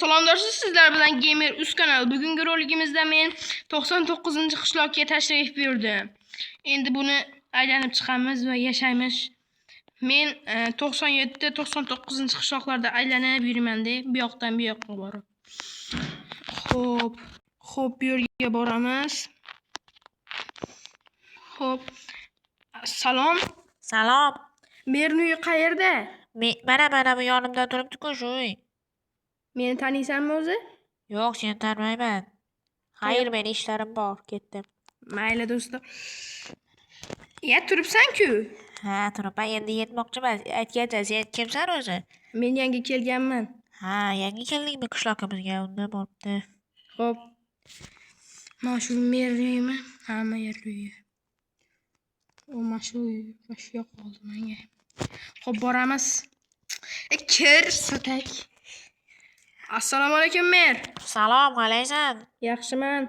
Salom do'stlar, sizlar bilan Gamer Uz kanali. Bugungi roligimizda men 99-qishloqqa tashrif buyurdim. Endi buni aylanib chiqamiz va yashaymiz. Men 97, 99-qishloqlarda aylanib yuribman-da, bu yoqdan bu yoqqa borib. Xo'p, xo'p, bu yerga boramiz. Xo'p. Salom. Salom. Merni uyi qayerda? Mana bu yonimda turibdi-ku shu uy. Meni taniysanmi o'zi? Yo'q, seni tanimayman. Xayr, meni ishlarim bor, ketdim. Mayli do'stlar. Ya turibsan-ku. Ha, turibman, endi yetmoqchiman. Aytgancha, sen kimsan o'zi? Men yangi kelganman. Ha, yangi keldingmi qishloqimizga? Unda bo'pti. Xo'p. Mana shu merni uyimi? Ha, merni uyi. U mana shu uy, mana shu yoq qoldi menga. Xo'p, boramiz. Kir, sotak. Assalomu alaykum, mer. Salom, qalaysan? Yaxshiman.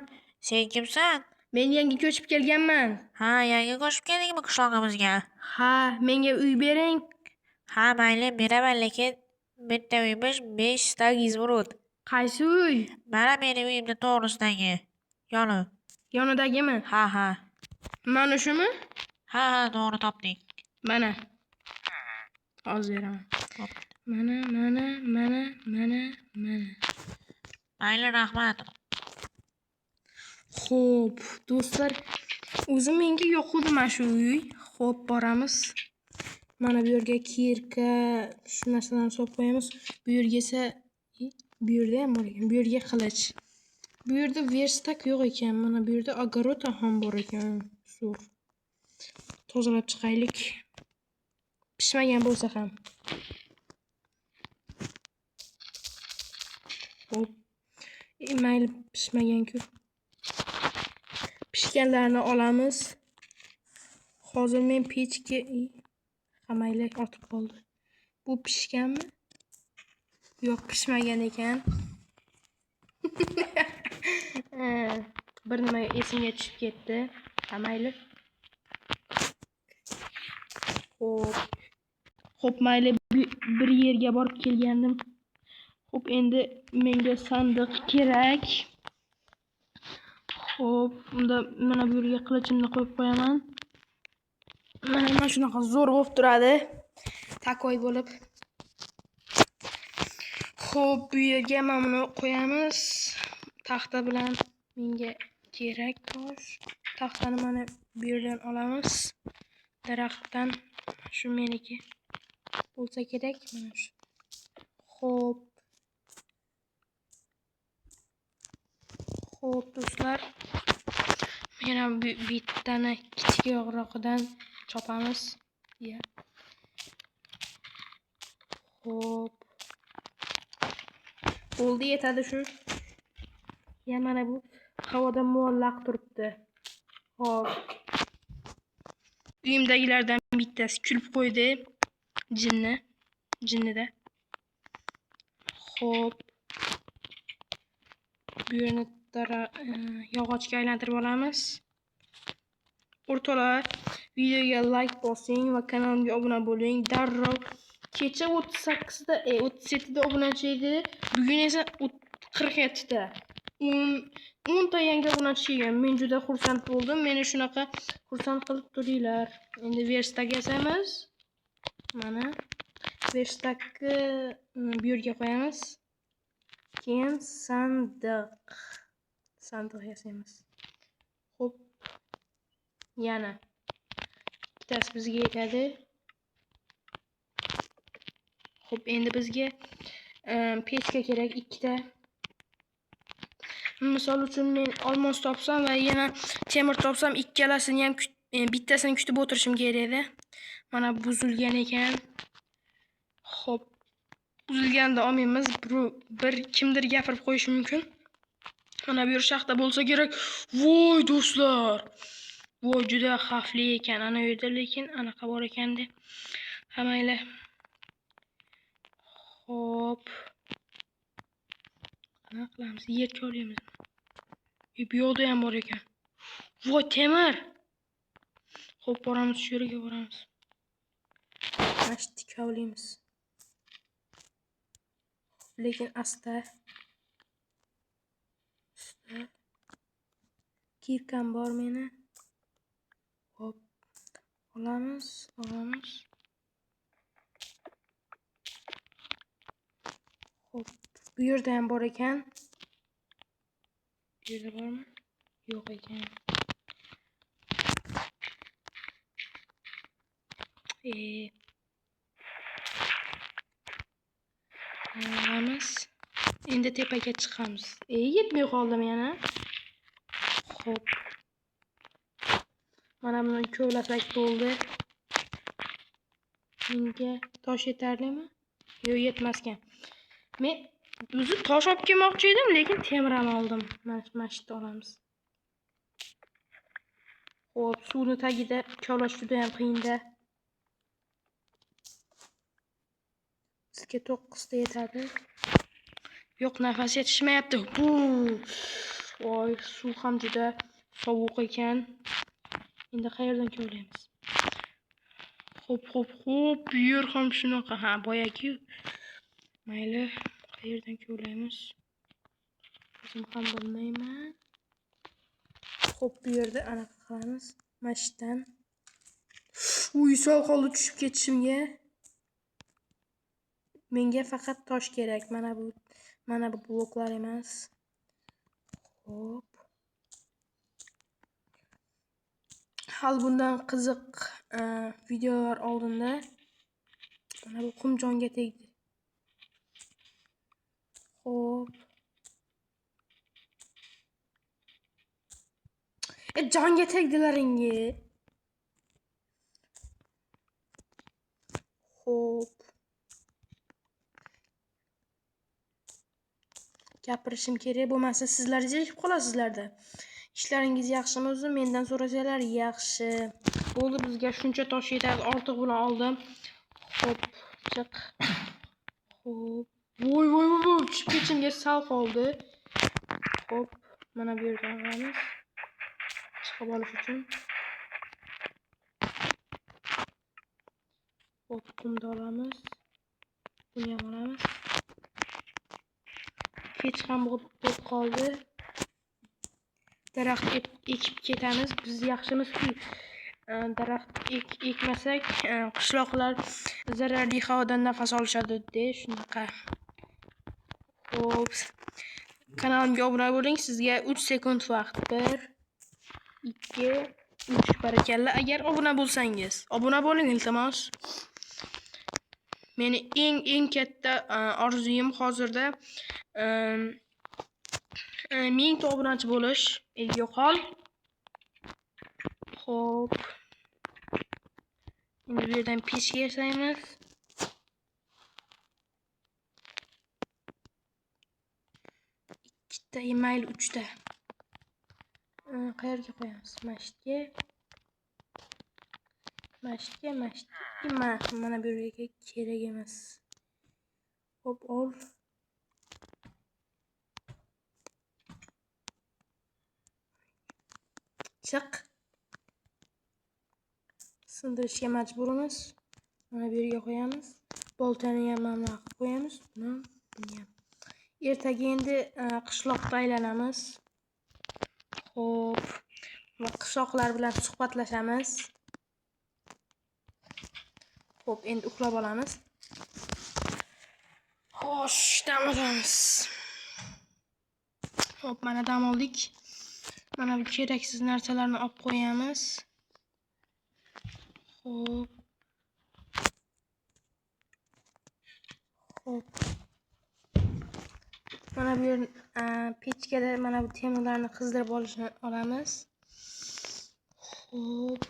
Sen kimsan? Men yangi ko'chib kelganman. Ha, yangi ko'chib keldingmi qishlog'imizga? Ha, menga uy bering. Ha, mayli, beraman, lekin bitta uyimiz 5 ta izmurud. Qaysi uy? Mana meni uyimni to'g'risidagi. Yoni. Yonidagimi? Ha, ha. Mana shumi? Ha, ha, to'g'ri topding. Mana. Hozir beraman. Xo'p. Mana, mana, mana, mana, mana. Mayli, rahmat. Xo'p, do'stlar, o'zi menga yoquvdi mana shu uy. Xo'p, boramiz. Mana bu yerga kirka, shu narsalarni solib qo'yamiz. Bu yerga esa, bu yerda ham bor ekan. Bu yerga qilich. Bu yerda verstak yo'q ekan. Mana bu yerda огород ham bor ekan. Zo'r. Tozalab chiqaylik. Pishmagan bo'lsa ham. Xo'p. Mayli, pishmagan-ku. Pishganlarni olamiz. Hozir men pechka, ha, mayli, ortib qoldi. Bu pishganmi? Yo'q, pishmagan ekan. Bir nima esimga tushib ketdi. Ha, mayli. Xo'p. Xo'p, mayli, bir yerga borib kelgandim. Xo'p, endi menga sandiq kerak. Xo'p, unda mana bu yerga qilichimni qo'yib qo'yaman. Mana shunaqa zo'r bo'lib turadi. Takoy bo'lib. Xo'p, bu yerga mana buni qo'yamiz. Taxta bilan menga kerak tosh. Taxtani mana bu yerdan olamiz. Daraxtdan shu meniki bo'lsa kerak mana shu. Xo'p. Xo'p, do'stlar. Yana bittani kichikroqidan chopamiz. Ya. Xo'p. Bo'ldi, yetadi shu. Ya mana bu havoda muallaq turibdi. Xo'p. Uyimdagilardan bittasi kulib qo'ydi. Jinni. Jinnida. Xo'p. Bu yerni yog'ochga aylantirib olamiz. O'rtoqlar, videoga like bosing va kanalimga obuna bo'ling. Darrov kecha 38da, 37da obunachi edi. Bugun esa 47ta. 10 ta yangi obunachi kelgan. Men juda xursand bo'ldim. Meni shunaqa xursand qilib turinglar. Endi verstak yasaymiz. Mana verstakni bu yerga qo'yamiz. Keyin sandiq. Sandiq yasaymiz. Xo'p. Yana ikkitasi bizga yetadi. Xo'p, endi bizga pechka kerak ikkita. Misol uchun men olmos topsam va yana temir topsam ikkalasini ham bittasini kutib o'tirishim kerak edi. Mana buzilgan ekan. Xo'p, buzilganda olmaymiz. Bir kimdir gapirib qo'yishi mumkin. Mana bu yer shaxta bo'lsa kerak. Voy do'stlar. Voy, juda xavfli ekan ana u yerda, lekin anaqa bor ekanda. Ha, mayli. Xo'p. Qanaqa qilamiz? Yer ko'ramiz. Bu yoqda ham bor ekan. Voy, temir. Xo'p, boramiz, shu yerga boramiz. Mana shu tikavlaymiz. Lekin asta. Ikkita. Кирка m bor meni. Hop. Olamiz, olamiz. Hop, bu yerda ham bor ekan. Bu yerda bormi? Yo'q ekan. Olamiz. Endi tepaga chiqamiz. Yetmay qoldim yana. Xo'p. Mana buni kovlasak bo'ldi. Menga tosh yetarlimi? Yo'q, yetmaskan. Men o'zi tosh olib kelmoqchi edim, lekin temir ham oldim. Mana shu yerda olamiz. Xo'p, suvni tagida kovlash juda ham qiyinda. Bizga 9 ta yetadi. Yo'q, nafas yetishmayapti. Bu voy, suv ham juda sovuq ekan. Endi qayerdan kovlaymiz? Xo'p, xo'p, xo'p, bu yer ham shunaqa. Ha, boyagi. Mayli, qayerdan kovlaymiz? O'zim ham bilmayman. Xo'p, bu yerda anaqa qilamiz. Mana shu yerdan. Uy, sal qoldi tushib ketishimga. Menga faqat tosh kerak. Mana bu bloklar emas. Xo'p. Hali bundan qiziq videolar oldinda. Mana bu qum jonga tegdi. Xo'p. Jonga tegdilaringi. Xo'p. Gapirishim kerak, bo'lmasa sizlar zerikib qolasizlarda. Ishlaringiz yaxshimi o'zi? Mendan so'rasalar yaxshi. Bo'ldi, bizga shuncha tosh yetadi, ortiq bilan oldim. Xo'p, chiq. Xo'p. Voy, voy, voy, voy, tushib ketishimga sal qoldi. Xo'p, mana bu yerdan olamiz. Chiqib olish uchun. Xo'p, qumni olamiz. Buni ham olamiz. Kech ham bo'lib qoldi. Daraxt ekib ketamiz. Biz yaxshimizki, daraxt ekmasak, qishloqlar zararli havodan nafas olishadi, de shunaqa. Xo'p, kanalimga obuna bo'ling. Sizga 3 sekund vaqt. 1, 2, 3. Barakalla. Agar obuna bo'lsangiz, obuna bo'ling iltimos. Meni eng katta orzuyim hozirda 1000 ta obunachi bo'lish. Yo'qol. Xo'p. Endi bu yerdan pechka yasaymiz. Ikkita, mayli 3ta. Qayerga qo'yamiz? Mana shu yerga. Mana shu yerga, mana shu yerga. Mana bu yerga kerak emas. Xo'p, ol. Chiq. Sindirishga majburmiz. Mana bu yerga qo'yamiz. Boltani ham mana bunaqa qilib qo'yamiz. Buni ham, buni ham. Ertaga endi qishloqda aylanamiz. Xo'p, va qishloqlar bilan suhbatlashamiz. Xo'p, endi uxlab olamiz. Xo'sh, dam olamiz. Xo'p, mana dam oldik. Mana bu keraksiz narsalarni olib qo'yamiz. Xo'p. Xo'p. Mana bu yer, pechkada mana bu temirlarni qizdirib olishni olamiz. Xo'p.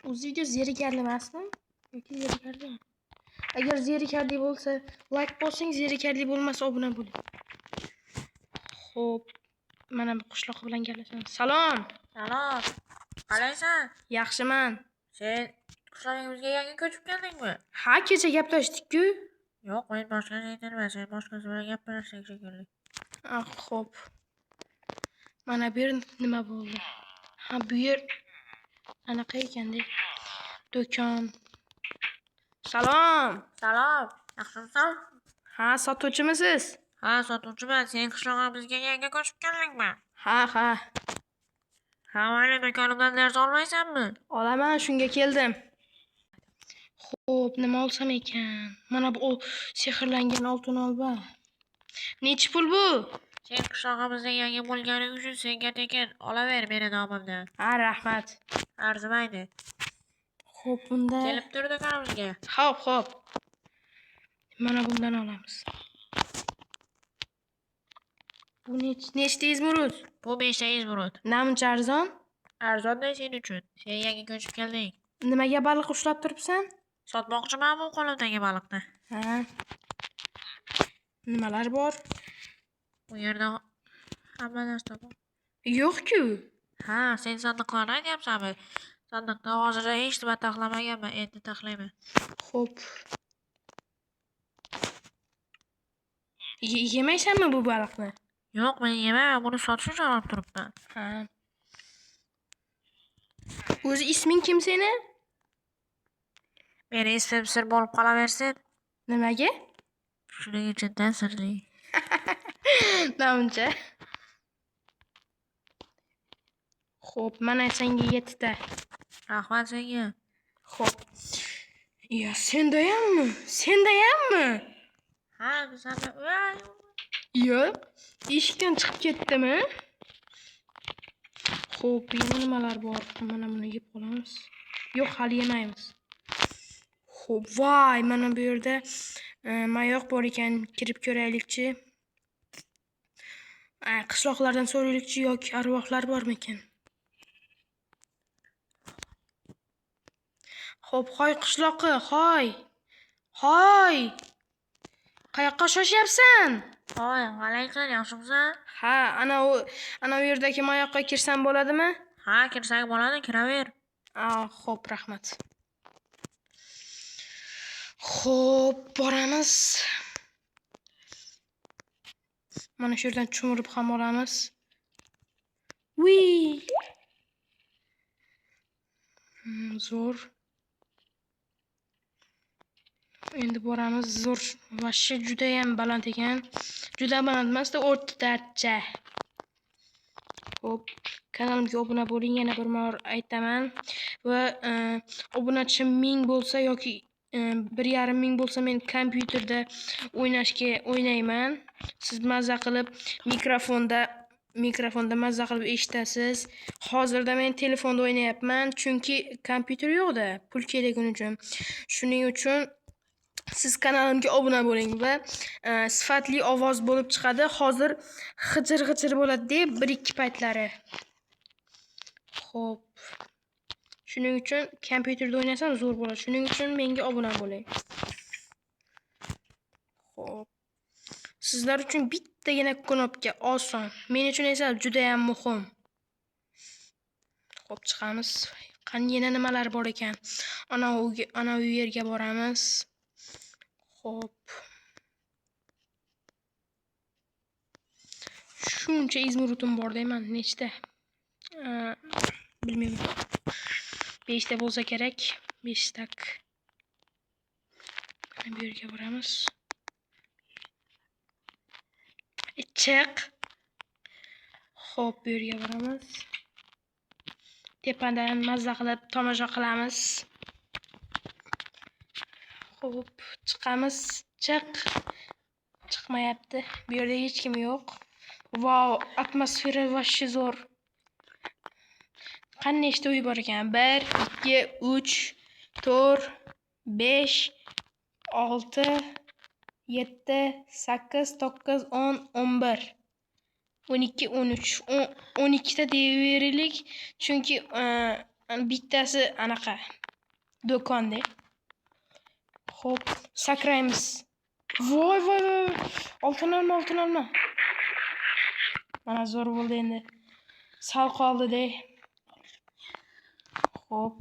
O'zi video zerikarli emasmi? Yoki zerikarlimi? Agar zerikarli bo'lsa, like bosing, zerikarli bo'lmasa obuna bo'ling. Xo'p. Mana bu qishloq bilan gaplashamiz. Salom. Salom. Qalaysan? Yaxshiman. Sen qishlog'imizga yangi ko'chib keldingmi? Ha, kecha gaplashdik-ku. Yo'q, men boshqa aytolmayman. Sen boshqasi bilan gaplashsak shekilli. Ah, xo'p. Mana bu yer nima bo'ldi? Ha, bu yer anaqa ekanda. Do'kon. Salom. Salom. Yaxshimisan? Ha, sotuvchimisiz? Ha, sotuvchiman. Sen qishlog'imizga yangi ko'chib keldingmi? Ha, ha. Ha, mayli, do'konimdan narsa olmaysanmi? Olaman, shunga keldim. Xo'p, nima olsam ekan? Mana bu sehrlangan oltin olma. Nechi pul bu? Sen qishlog'imizda yangi bo'lganing uchun senga tekin. Olaver meni nomimdan. Ha, rahmat. Arzimaydi. Xo'p, unda Kelib tur do'konimizga. Xo'p, xo'p. Mana bundan olamiz. Bu nechta izmurud? Bu 5 ta izmurud. Namuncha arzon? Arzon-da sen uchun. Sen yangi ko'chib kelding. Nimaga baliq ushlab turibsan? Sotmoqchiman bu qo'limdagi baliqni. Ha. Nimalar bor? Bu yerda hamma narsa bor. Yo'q-ku. Ha, sen sandiqlarni aytyapsanmi? Sandiqda hozircha hech nima taxlamaganman, endi taxlayman. Xo'p. Yemaysanmi bu baliqni? Yo'q, men yemayman, buni sotish uchun olib turibman. Ha. O'zi isming kim seni? Meni ismim sir bo'lib qolaversin. Nimaga? Shuning uchun-da sirli. Namuncha. Xo'p, mana senga 7 ta. Rahmat senga. Xo'p. Ya sendayammi? Sendayammi? Ha, bizada voy. Yo'q. Eshikdan chiqib ketdimi? Xo'p, yana nimalar bor? Mana buni yeb olamiz. Yo'q, hali yemaymiz. Xo'p, voy, mana bu yerda mayoq bor ekan, kirib ko'raylikchi. Qishloqlardan so'raylikchi yoki arvohlar bormikan? Xo'p, hoy qishloqi, hoy. Hoy. Qayoqqa shoshyapsan? Hoy, qalaysan, yaxshimisan? Ha, ana u yerdagi mayoqqa kirsam bo'ladimi? Ha, kirsang bo'ladi, kiraver. Xo'p, rahmat. Xo'p, boramiz. Mana shu yerdan cho'milib ham olamiz. Uy! Zo'r. Endi boramiz. Zo'r. Vashi juda ham baland ekan. Juda baland emas-da, o'rtacha. Xo'p, kanalimga obuna bo'ling, yana bir bor aytaman. Va obunachi 1000 bo'lsa yoki 1,5 ming bo'lsa men kompyuterda o'ynashga o'ynayman. Siz mazza qilib mikrofonda mazza qilib eshitasiz. Hozirda men telefonda o'ynayapman, chunki kompyuter yo'q-da, pul kerak uning uchun. Shuning uchun siz kanalimga obuna bo'ling va sifatli ovoz bo'lib chiqadi. Hozir g'ijir-g'ijir bo'ladi-da 1-2 paytlari. Xo'p. Shuning uchun kompyuterda o'ynasam zo'r bo'ladi. Shuning uchun menga obuna bo'ling. Xo'p. Sizlar uchun bittagina knopka oson. Men uchun esa juda ham muhim. Xo'p, chiqamiz. Qani yana nimalar bor ekan? Ana u yerga boramiz. Xo'p. Shuncha izmurutim bor deyman. Nechta? Bilmayman. 5 ta bo'lsa kerak. 5 tak. Mana bu yerga boramiz. Chiq. Xo'p, bu yerga boramiz. Tepadan mazza qilib tomosha qilamiz. Xo'p, chiqamiz. Chiq. Chiqmayapti. Bu yerda hech kim yo'q. Vau, atmosfera vashshi zo'r. Qani nechta uy bor ekan? 1, 2, 3, 4, 5, 6, 7, 8, 9, 10, 11, 12, 13, 12 ta deyaveraylik, chunki bittasi anaqa do'konda. Xo'p, sakraymiz. Voy, voy, voy. Oltin olma, oltin olma. Mana zo'r bo'ldi endi. Sal qoldi-da. Xo'p,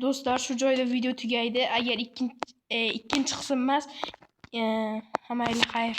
do'stlar, shu joyda video tugaydi. Agar ikkinchi qism emas, ha mayli, xayr.